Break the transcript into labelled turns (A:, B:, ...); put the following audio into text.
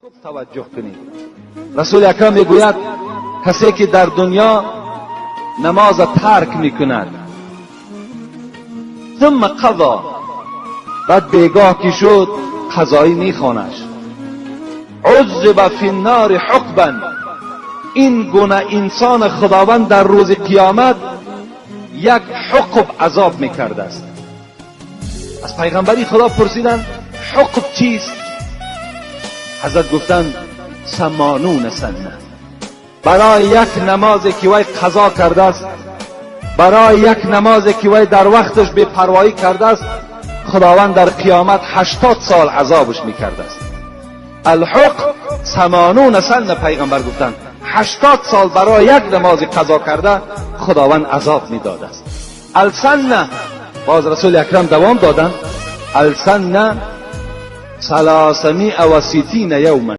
A: Хуб таваҷҷӯҳ кунед. Расули Акрам мегӯяд, касе ки дар дунё намоза тарк мекунад, ثم قضا, баъд бегоҳ ки шуд, қазоӣ мехонаш, عذب فی النار حقبا. Ин гуна инсон Худованд дар рӯзи қиёмат як ҳуқб азоб мекардааст. Аз пайғамбари Худо пурсиданд, ҳуқб чист? Ҳазрат гуфтанд: ثمانون سنة. Барои як намозе ки вай қазо кардааст, барои як намозе ки вай дар вақташ бепарвоӣ кардааст, Худованд дар қиёмат 80 сол азобаш мекардааст. الحقب ثمانون سنة. Пайғамбар гуфтанд, 80 сол барои як намози қазо карда Худованд азоб медодааст. السنة, боз Расули Акрам давом доданд: السنة 360 يوما.